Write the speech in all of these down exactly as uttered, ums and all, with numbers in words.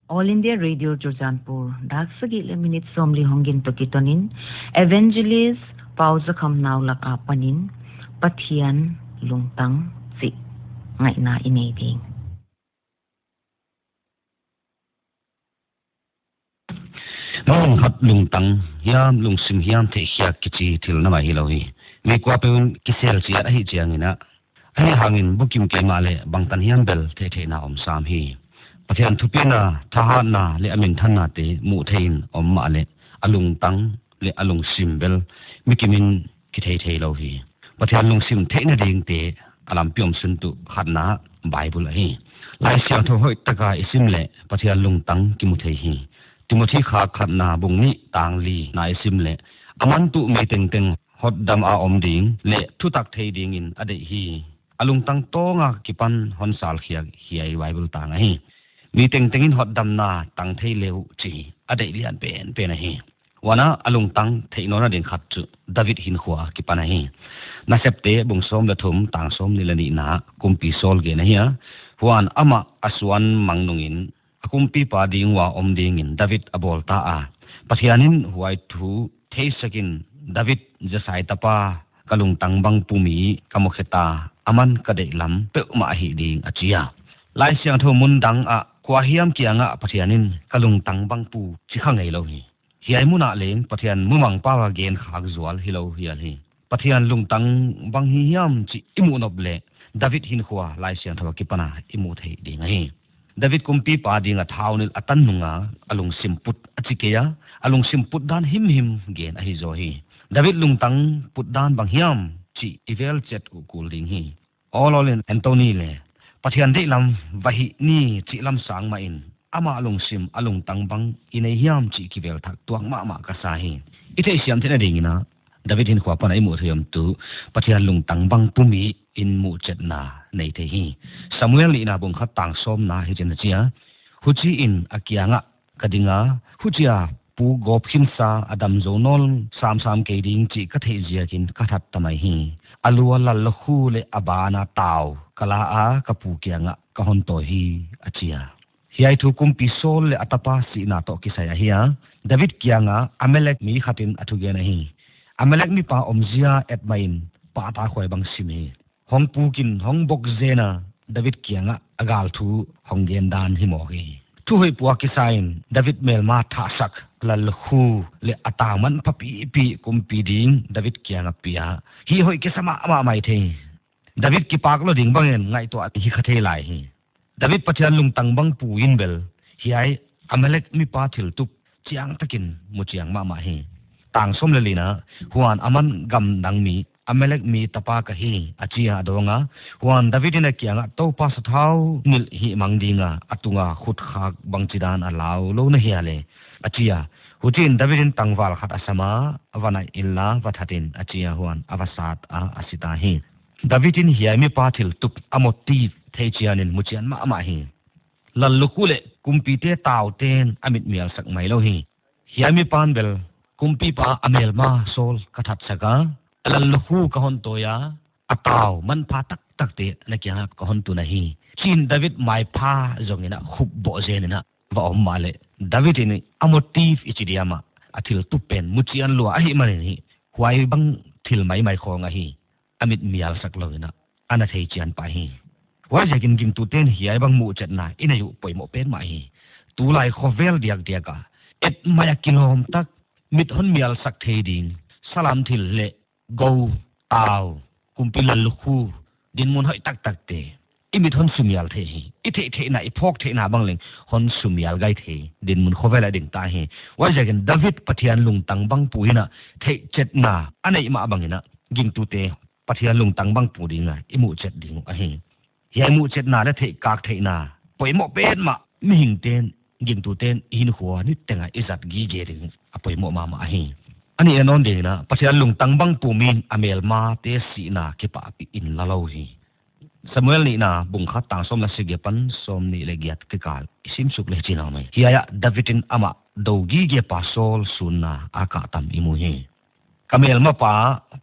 All India Radio Churachandpur, dak sagih leh minute sawmli hong gin toh kiton in, Evangelist Pauzakham Naulak apan in, Pathian lungtang chih ngaihna i nei ding. Nang khat lungtang hiam, lungsim hiam theihkhiak kichi thil na mai hilou hi. Mi kuapeuh in kisel chiat ahih chiangin a, ahihhangin bukim keimah leh bangtan hiam bel theihtheihna om sam hi. Pathian thupina, thahatna leh a minthannate muh thei in om mahleh, a lungtang leh a lungsim bel mi kim in kithei theilou hi. Pathian lungsim theihna dingte a lampi omsun tuh khatna Bible ahi. Laisiangthou hoihtaka i sim leh Pathian lungtang kimu thei hi. Timothi kha khatna bung nih tang lina i sim leh, aman tuh mi tengteng hotdam a om ding leh thutak thei dingin a deih hi. A lungtang tawng akipan hon salkhiak hiai Bible tang ahi. Mi tengteng in hotdamna tang thei le uh chih a deih lian penpen ahi. Huan a lungtang theih nawn ding khat chu David hinkhua akipan ahi. Nasepte bung sawm leh thum tang sawmnih leh nihna kumpi Saul gen ahi a. Huan amah a suan mang nungin a kumpipa ding ua om dingin David a bawl ta a. Pathian in huai thu theisak in, David, Jessai tapa, ka lungtang bang pu mi ka mukhe ta, aman ka deihlam peuhmah ahih ding, a chi a. Laisiangthou mun dang ah kuahiam kiangah Pathian in ka lungtang bang pu chi kha ngeilou hi. Hiai mun ah leng Pathian mumangpa ua gen khak zual hilou hial hi. Pathian lungtang bang hi hiam chih i muh nop leh David hinkhua Laisiangthou akipan a i muh theih ding ahi. David kumpipa dinga thaunilh a tan nunga a lungsim put a chi kei a, a lungsim put dan himhim gen ahi zaw hi. David lungtang put dan bang hiam chih i vel chet uh kul ding hi. Awl awl in Anthony leh Pathian deihlam va hih ni chih lam sang mah in, amah lungsim a lungtang bang i nei hiam chih kivel thak tuak mahmah ka sa hi. I theihsiam theihna dingin a, David hinkhua apan a i muh theih om tuh Pathian lungtang bang pu mi in muhchetna nei thei hi. Samuel nihna bung khat tang sawmna hichi'n a chi a. Huchiin a kiangah ka ding a, huchia pu gawp khinsa a dam zou nawn samsam kei ding chih ka theih ziakin ka that ta mai hi. A lu a lallukhu leh a ban a tau ka la a ka pu kiangah ka hon tawi hi, a chi a. Hiai thu kumpi Saul leh a tapa sihna toh kisai ahi a. David kianga Amalek mi khatin a thugen ahi. Amalek mipa omzia et mah in pahtakhuai bang sim hi. Hong pukin hong bok zen a, David kiangah a gal thu hong gen dan hi mawk hi. Thuhoih pua kisa in David melma thahsak lallukhu leh a tau manpha pipi kumpi ding David kianga pia. Hi hoih kisa mahmah maithei. David kipak lou ding bangin ngaihtuah hi kha thei lai hi. David Pathian lungtang bang pu in bel hiai Amalek mipa thiltup chiangtakin muchiang mahmah hi. Tang sawm leh lina, huan aman gam dang mi Amalek mi tapa ka hi, a chi a, a dawng a. Huan David in a kiangah Toupa sathau nilh hihmang dinga a tunga khut khak bangchidan a lau lou na hia leh, a chi a. Huchiin David in tangval khat a sam a, a va naih inla va that in, a chi a, huan a va sat a, a si ta hi. David in hiai mipa thiltup a motive thei chianin muchian mahmah hi. Lallukhu leh kumpite taute'n a mitmial sak mai lou hi. Hiai mipa'n bel kumpipa a melma Saul ka thatsak a, a lallukhu ka hon tawi a, a tau manpha taktakte na kiangah ka hon tun ahi, chiin David maipha zongin a khupboh zen in a va om mahleh, David in a motive i chi diam a, a thiltup pen muchian lua ahihmanin hi, huai bang thil maimai khawng ahi, a mitmial sak lou in a, ana thei chian pah hi. Huaiziakin gingtute'n hiai bang muhchetna i nei uh poimoh petmah hi. Tulai khovel diakdiak a, et mai a kilawm tak, mit hon mial sak thei ding salam thil leh gou, tau, kumpi lallukhu, dinmun hoih taktakte i mit hon sumial thei hi. I theihtheihna, i phawktheihna bang leng hon sumial gai thei dinmun khovel a ding ta hi. Huaiziakin David Pathian lungtang bang pu in a theihchetna a neih mah bangin a, gingtute Pathian lungtang bang pu dinga i muhchet ding uh ahi. Hiai muhchetna leh theihkak theihna poimoh petmah mihingte'n, gingtute'n i hinkhua niteng a i zat gige ding a poimoh mahmah ahi. A nihna nawn dingin a, Pathian lungtang bang pu mi'n a melmate sihna kipahpih in la lou hi. Samuel nihna bung khat tang sawm leh sagih apan sawmnih leh giat kikal i sim suk leh hichi'n a om hi. Hiai ah David in amah dou gige pa Saul sunna a kah tam i mu hi. Ka melmapa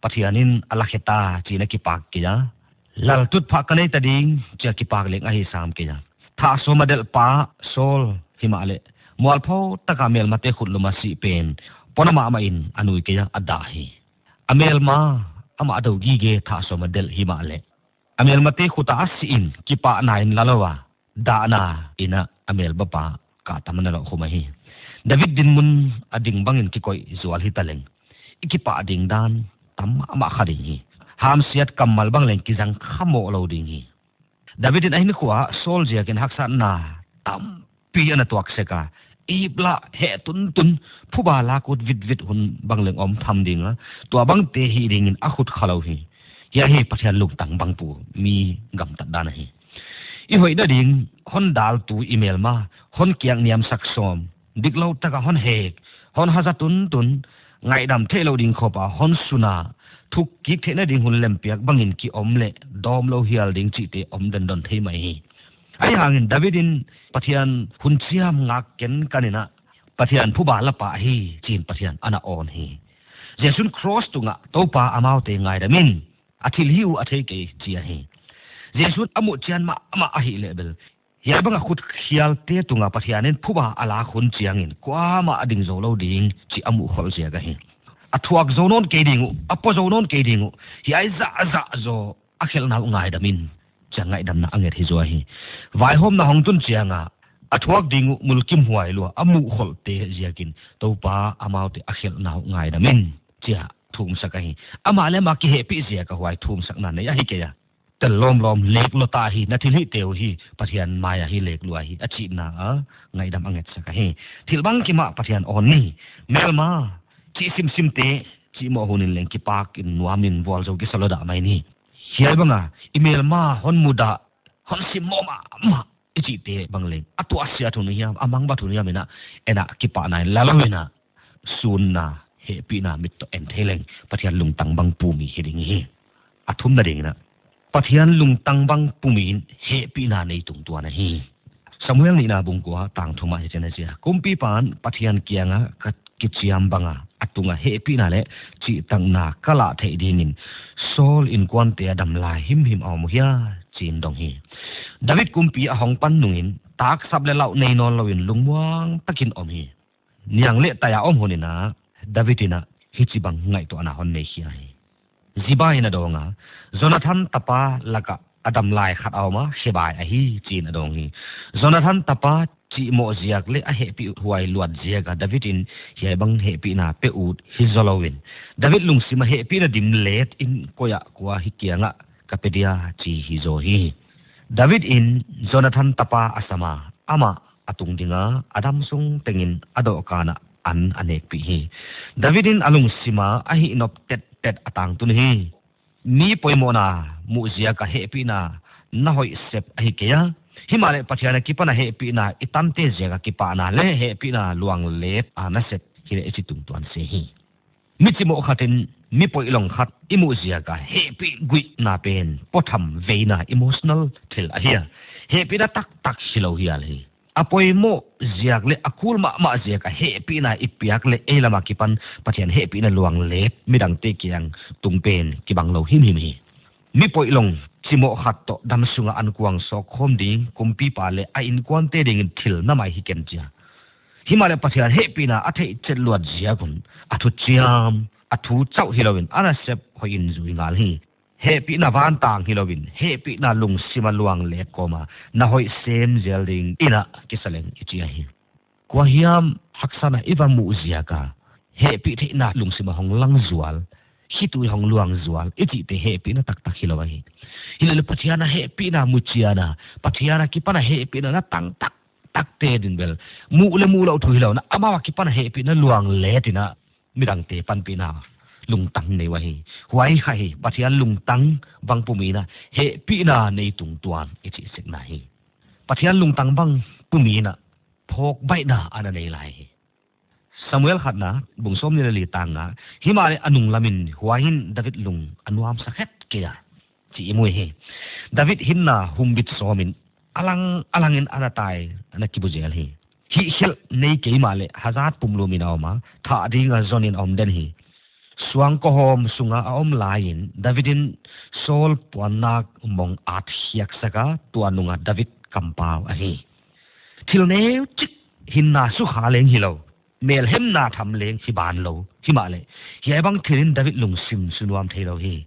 Pathian in a lakhe ta chiin a kipak kei a, laltutphah ka nei ta ding chia kipak leng ahi sam kei a. Thah sawm a delhpa Saul Himahleh mualpho taka melmate khutlum a sih pen pona mahmah in a nui kei a, a dah hi. A melma amah a dou gige, thah sawm a delh himahleh a melmate khut a a sih in kipahna in la lou a, dahna in a melmapa kah tam a na lohkhum ahi. David dinmun a ding bangin kikoih zual hitaleng, i kipah ding dan tam mahmah kha ding hi. Hamsiat kammal bang leng kizang kha mawk lou ding hi. David in a hinkhua ah Saul ziakin haksatna tampi ana tuak sek a, ip lah heh tuntun, phuba lak ut vitvit hun bang leng om tham ding a, tua bangte hih dingin a khut kha lou hi. Hiai hi Pathian lungtang bang pu mi gamtat dan ahi. I hoihna ding hon daltu i melma hon kiak niamsak sawm, diklou taka hon hek, hon haza tuntun, ngaihdam theihlouh ding khop a hon sun a, thuk kik theihna ding hun lempiak bangin ki om leh dawm lou hial ding chihte om dendon thei mai hi. Ahihhangin David in Pathian hun chiam ngak kenkan in a, Pathian phuba lapa ahi chiin Pathian ana awn hi. Jesu'n cross tungah, Toupa, amaute ngaidam in, a thilhih uh a thei kei, chi ahi. Jesu'n a muh chian mahmah ahihleh bel, hiai banga khut khialte tunga Pathian in phuba a lak hun chiangin kuamah a ding zou lou ding chih a muh khol ziak ahi. A thuak zou nawn kei ding uh, a pua zou nawn kei ding uh, hiai zahzah zaw a khelhna uh ngaidam in, chiang ngaihdamna a nget hi zaw hi. Vaihawmna hong tun chiang a, a thuak ding uh mulkimhuai lua a muh kholte ziakin, Toupa, amaute a khelhna uh ngaidam in, chi a thumsak ahi. Amah leh amah kihehpih ziak a huai thumsakna nei ahi kei a. Tel lawmlawm, lek lua ta hi, na thilhihte uh hi Pathian mai a hi lek lua hi, a chihna a ngaihdam a ngetsak ahi. Thil bangkim ah Pathian awn ni. Melma chih simsimte chihmawh hun in leng kipakin nuamin vualzou kisa lua dah mai ni. Hiai banga i melma hon mudah, hon simmawh mahmah i chihte bang leng a tuahsiat hun hiam, a mangbat hun hiam in a, en a kipahna in la lou in a, sunna, hehpihna mit toh en thei leng Pathian lungtang bang pu mi hi ding hi. A thumna dingin a, Pathian lungtang bang pu mi in hehpihna nei tungtuan ahi. Samuel nihna bung kua tang thum ah hichi'n a chi a: Kumpipa'n Pathian kianga ka kichiam banga a tunga hehpihna leh chihtakna ka lah theih dingin Saul inkuante a dam lai himhim a om uh hia, chiin dong hi. David kumpi a hong pan nungin taksap leh lauh nei nawnlou in lungmuang takin om hi. Niang leh tai a om hun in a, David in a hichibang ngaihtuahna hon nei khia hi. Ziba in a dawng a, Jonathan tapa laka a dam lai khat a om a, khebai ahi, chiin a dawng hi. Jonathan tapa chihmawh ziak leh a hehpihhuai luat ziak a David in hiai bang hehpihna pe ut hi zoulou in, David lungsim a hehpihna dim let in koi ah kua hi kiangah ka pe dia chi hi zaw hi. David in Jonathan tapa a sam a, amah a tung ding a, a damsung tengin a dohkan ah an a nekpih hi. David in a lungsim a a hihnop tettet a tangtun hi. Mi poimohna muh ziak a hehpihna na hoih sep ahi kei a, himahleh Pathian akipan a hehpihna i tante ziak a kipahna leh hehpihna luanglet a na sep hileh i chi tungtuan se hi. Mi chihmawh khat in mi poilong khat i muh ziak a hehpih guihna pen potham veina, emotional thil ahi a, hehpihna taktak hilou hial hi. A poimoh ziak leh a kul mahmah ziak a hehpihna i piak leh ei lam akipan Pathian hehpihna luanglet midangte kiang tung pen kibang lou himhim hi. Mi poilong chihmawh khat toh damsung a ankuang sawk khawm ding kumpipa leh a inkuante dingin thil na mai hi ken chia. Himahleh Pathian hehpihna a theihchet luat ziak un a thuchiam, a thu chauh hilou in a nasep hoih in zui ngal hi. Hehpihna vantang hilou in, hehpihna lungsim a luanglet kawm a na hoih sem zel dingin a kisa leng i chi ahi. Kuahiam haksatna i va muh ziak a hehpih theihna lungsim a hong lang zual, khitui hong luang zual i chihte hehpihna taktak hilou ahi. Hileleh Pathian a hehpihna muchian a, Pathian akipan a hehpihna na tang taktakte din bel, muh leh muhlouh thu hilou in a, amah akipan a hehpihna luanglet in a midangte panpihna lungtang nei uh ahi. Huai kha hi Pathian lungtang bang pu mi in a hehpihna nei tungtuan i chih sekna hi. Pathian lungtang bang pu mi in a phawkbaihna ana nei lai hi. Samuel khatna bung sawmnih leh li tang nga: Himahleh a nunglam in huai in David lung a nuamsak het kei a, chi i mu hi. David hinna humbit sawm in, a lang a lang in ana tai, ana kibu zel hi. Hihkhelh nei kei mahleh hazat pumlum in a om a, thah ding a zon in a om den hi. Suangkuahawm sunga a om lai in David in Saul puannak mong at khiaksak a, tua nung a David kampau ahi. Thil neu chik hinna sukha leng hilou, melhemna tham leng hi banlou. Himahleh hiai bang thil in David lungsim sunuam theilou hi.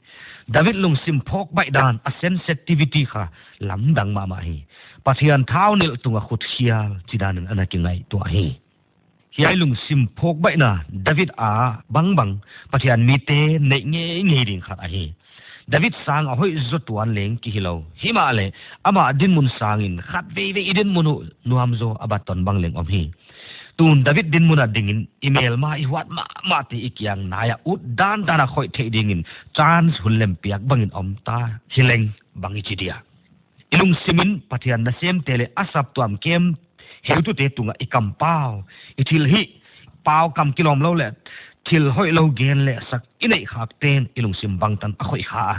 David lungsim phawk baih dan, a sensitivity kha lamdang mahmah hi. Pathian thaunilh tunga khut khial chidan in ana kingaihtuah hi. Hiai lungsim phawk baihna David a bangbang Pathian mite neih ngeingei ding khat ahi. David sang a hoih zaw tuan leng kihilou. Himahleh amah dinmun sangin khatveivei i dinmun uh nuam zaw a bat ton bang leng om hi. Tun David dinmun a dingin i melma i huat mahmahte i kiang nai a ut dandan a khoih theih dingin chance hun lem piak bangin om ta hileng bang i chi dia. I lungsim in Pathian nasemte leh a saptuam kem heutute tunga i kampau, i thilhih, pau kam kilawmlou leh thil hoihlou gen leh sak i neih khakte'n i lungsim bangtan a khoih kha a.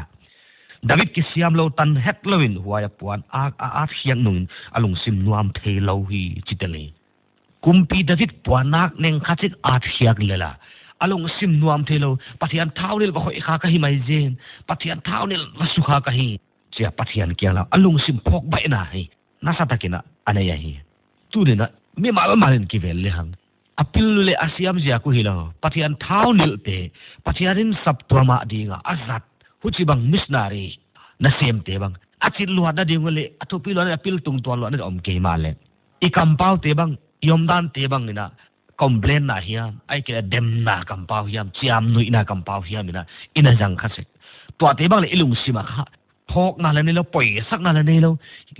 David kisiamlou tan hetlou in huai a puan ak a atkhiak nungin a lungsim nuam theilou hi chi tel hi. Kumpi David puan ak neng khat chik atkhiak lel a, a lungsim nuam theilou, Pathian thaunilh va khoih kha ka hi mai zen, Pathian thaunilh va sukha ka hi, chia Pathian kiang lam a lungsim phawk baihna hi nasatakin a nei ahi. Tuni'n mimal mal in kivel lehang, a pil leh a siam ziak uh hilou, Pathian thaunilhte, Pathian in saptuam a dinga a zat, huchibang missionary nasemte bang a chitluatna ding uh leh a thupiluatna, a pil tungtuan luatna om kei mahleh, i kampaute bang, i omdante bang in a complain na hiam, ahihkeileh demna kampau hiam, chiamnuihna kampau hiam in a i na zang kha sek. Tuate bang leh i lungsim a kha phawkna leng neilou, poisakna leng neilou,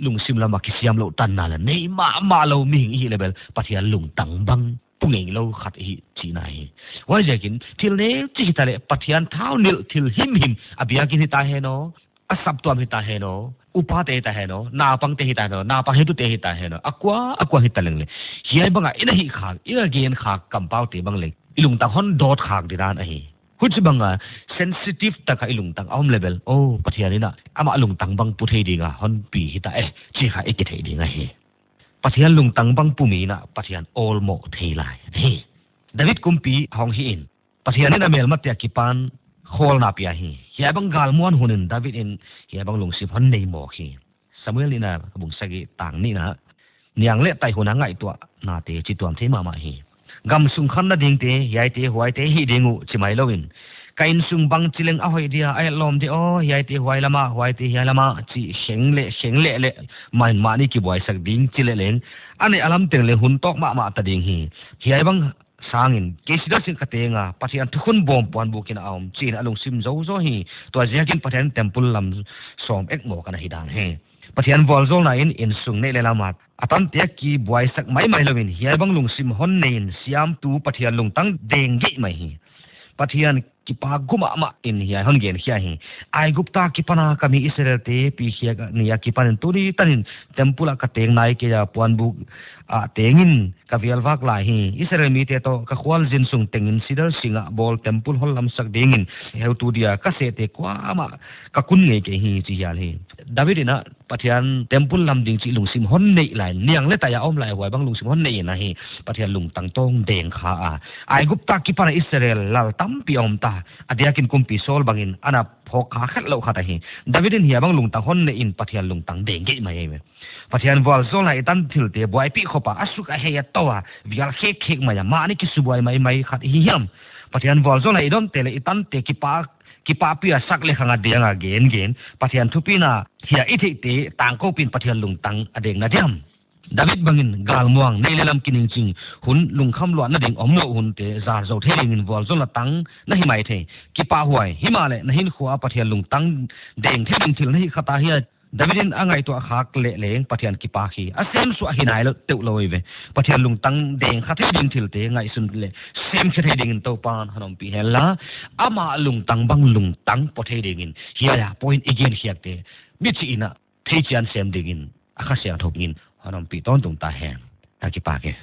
lungsim lam a kisiamlouh tanna leng nei mahmahlou mihing i hih leh bel Pathian lungtang bang pu ngeilou khat i hi chihna hi. Huaiziakin thil neu chik hita leh Pathian thaunilh thil himhim, a biakin hita hen aw, a saptuam hita hen aw, upate hita hen aw, naupangte hita hen aw, naupang heutute hita hen aw, a kua a kua hita leng leh, hiai banga i na hih khak, i na gen khak kampaute bang leng i lungtang hon dawt khak didan ahi. Huchibanga sensitive taka i lungtang a om leh bel, oh, Pathian in a amah lungtang bang pu thei dinga hon pi hita e, chi kha i kithei ding ahi. Pathian lungtang bang pu mi in a Pathian awlmoh thei lai hi. David kumpi hong hih in, Pathian in a melmate a kipan khawlna pia hi. Hiai bang galmuan hun in David in hiai bang lungsim hon nei mawk hi. Samuel nihna bung sagih tang nihna, niang leh tai hun a ngaihtuahnate chituam thei mahmah hi. Gamsung khanna dingte, hiaite huaite hih ding uh chi mailou in, ka insung bangchi leng a hoih dia, a etlawm di aw, hiaite huai lama, huaite hiai lama chi kheng leh kheng leh leh, mahni kibuaisak ding chi leh leng, a neih a lam teng leng hun tawk mahmah ta ding hi. Hiai bang sangin kei sida sing ka teng a, Pathian thukhun bawm puanbuk in a om chi'n a lungsim zou zaw hi. Tuaziakin Pathian temple lam sawm ek mawk ana hi dan hi. Pathian vualzawlna in insung neih leh lam a a tante a kibuaisak maimailou in hiai bang lungsim hon nei in siamtu Pathian lungtang deng geih mai hi. Pathian kipak gum mahmah in hiai hon genkhia hi. Aigupta kipana ka mi Israelte pikhiak ni a kipanin tuni tanin temple ah ka teng nai kei a, puanbuk ah tengin ka vial vak lai hi. Israel mite toh ka khualzin sung tengin sidar sing ah bawl temple hon lamsak dingin heutu dia ka sehte kuamah ka kun ngei kei hi chi hial hi. David in a Pathian temple lam ding chih lungsim hon neih lai, niang leh tai a om lai, huai bang lungsim hon neih in ahi, Pathian lungtang tawng deng kha a. Aigupta kipana Israel lal tampi a om ta, a diakin kumpi Saul bangin ana phawk kha khetlou khat ahi. David in hiai bang lungtang hon neih in Pathian lungtang deng geih mai ahi. Pathian vualzawlna i tan thilte buaipih khop a, a suk a hei a tou a, vial khekkhek mai a, mahni kisubuai maimai khat i hi hiam? Pathian vualzawlna i donte leh i tante kipak kipahpih a sak leh khang a diang a gengen Pathian thupina hia i theihte tangkoupih in Pathian lungtang a dengna diam? David bangin galmuang, neih leh lam kiningching hun, lungkham luatna ding omlouh hunte zar zou thei dingin vualzawlna tang na hi maithei. Kipahhuai, himahleh na hinkhua a Pathian lungtang deng thei ding thil na hih kha ta hia? David in a ngaihtuah khak leh leng Pathian kipak hi. A semsuah hi nailou teuhlou ve. Pathian lungtang deng kha thei ding thilte ngaihsun leh semkhe thei dingin Toupan hon ompih hen la, ama lungtang bang lungtang po thei dingin hiai a point i genkhiakte michih in a theichian sem dingin a Kha Siangthou in hon ompih tawntung ta hen. Ka kipak e.